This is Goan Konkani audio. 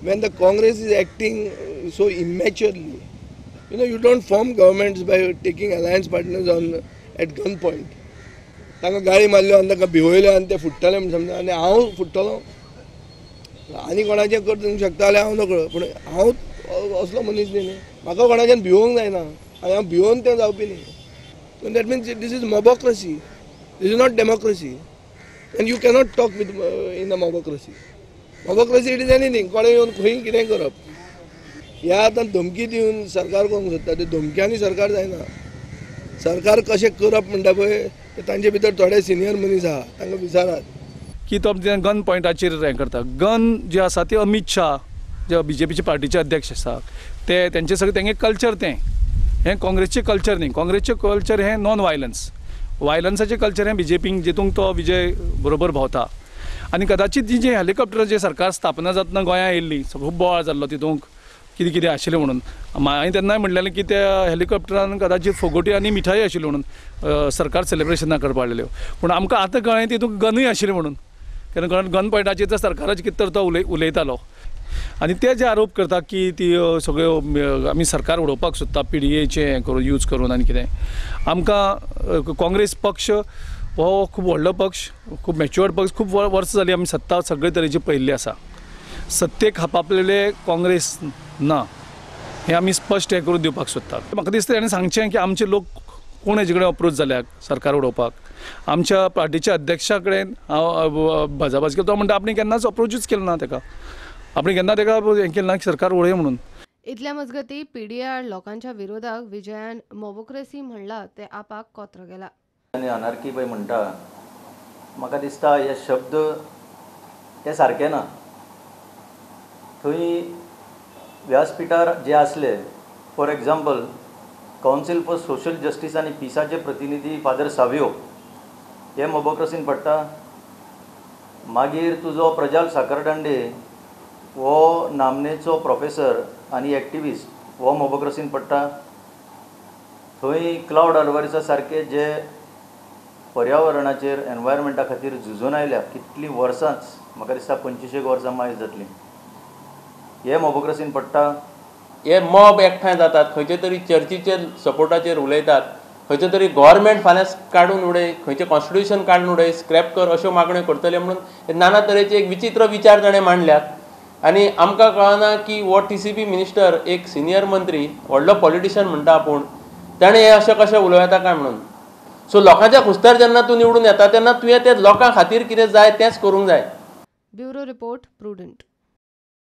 When the Congress is acting so immaturely, you know, you don't form governments by taking alliance partners on at gun point. तांकां गाळी मारल्यो आनी तांकां भिवयल्यो आनी ते फुट्टले म्हूण समजा आनी हांव फुट्टलो आनी कोणाचें करूंक शकता जाल्यार हांव नकळो, पूण हांव असलो मनीस न्ही, म्हाका कोणाच्यान भिवोंक जायना आनी हांव भिवोन तें जावपी न्ही. So that means this is mobocracy, this is not democracy, and you cannot talk with in a mobocracy. Mobocracy it is anything, कोणें येवन खंय कितें करप. ह्या आतां धमकी दिवन सरकार करूंक सोदता, ते धमक्यांनी सरकार जायना. सरकार कशें करप म्हणटा पळय ते तांचे भितर थोडे सिनियर मनीस आहा, तांकां विचारात की तो गन पॉयंटाचेर हें करता. गन जे आसा ते अमीत शाह जे बीजेपीचे पार्टीचे अध्यक्ष आसा ते तेंचे सगळें तेंगे कल्चर तें, हें काँग्रेसचें कल्चर न्ही. काँग्रेसचें कल्चर हें नॉन वायलन्स, वायलन्साचें कल्चर हें बीजेपीक, जितूंक तो विजय बरोबर भोंवता. आनी कदाचित जी जी हेलिकॉप्टराचेर सरकार स्थापना जातना गोंयांत येयल्ली, खूब बोवाळ जाल्लो तितूंक कितें कितें आशिल्लें म्हणून. हांवें तेन्नाय म्हणलेलें की त्या हेलिकॉप्टरान कदाचित फोगोटी आनी मिठाई आशिल्ल्यो म्हणून सरकार सेलिब्रेशनां करपा हाडलेल्यो, पूण आमकां आतां कळ्ळें तितूंत गनूय आशिल्लें म्हणून, कारण गन पॉयंटाचेर तर सरकाराचेर कितें तर तो उलयतालो. आनी ते जे आरोप करता की ती सगळ्यो आमी सरकार उडोवपाक सोदता पीडीएचें हें करून यूज करून आनी कितें, आमकां काँग्रेस पक्ष हो खूब व्हडलो पक्ष, खूब मॅच्युअर्ड पक्ष, खूब वर्सां जालीं आमी सत्ता सगळे तरेची पळयल्ली आसा. सत्तेक हापापलेले काँग्रेस ना हें आमी स्पश्ट हें करून दिवपाक सोदतात. म्हाका दिसता ताणें सांगचें की आमचे लोक कोण हेजे कडेन अप्रोच जाल्यात सरकार उडोवपाक. आमच्या पार्टीच्या अध्यक्षा कडेन हांव भाजाभाज केलो, तो म्हणटा आपणें केन्नाच अप्रोचूच केलो ना ताका, आपणें केन्ना ताका हें केलें ना की सरकार उडय म्हणून. इतल्या मजगती पीडीए आड लोकांच्या विरोधाक विजयान मोबोक्रेसी म्हणला ते आपाक कोत्र गेला. आनी अनार्की पळय म्हणटा, म्हाका दिसता हे शब्द ते सारके ना. थंय व्यासपिठार जे आसले, for example council for social justice आनी पिसाचे प्रतिनिधी फादर सावियो हे मोबोक्रेसीन पडटा. मागीर तुजो प्रजाल साखरदांडे हो नामनेचो प्रोफेसर आनी एक्टिविस्ट हो मोबोक्रेसीन पडटा. थंय क्लावड आल्वारीसा सारके जे पर्यावरणाचेर एनवायरमेंटा खातीर झुजून आयल्या कितलीं वर्सांच, म्हाका दिसता 25 वर्सां मायज जातलीं, हे मोबोक्रेसीन पडटा. हे मॉब एकठांय जातात, खंयचे तरी चर्चीचेर सपोर्टाचेर उलयतात, खंयचे तरी गव्हर्मेंट फाल्यां काडून उडय, खंयचें कॉन्स्टिट्युशन काडून उडय, स्क्रॅप कर अश्यो मागण्यो करतले म्हणून नाना तरेचे एक विचित्र विचार ताणें मांडल्यात. आनी आमकां कळना की हो टीसीपी मिनिस्टर एक सिनियर मंत्री, व्हडलो पॉलिटिशियन म्हणटा आपूण, ताणें हें अशें कशें उलोवं येता काय म्हणून. सो लोकांच्या खुस्तार जेन्ना तूं निवडून येता तेन्ना तुवें ते लोकां खातीर कितें जाय तेंच करूंक जाय. Bureau report, Prudent.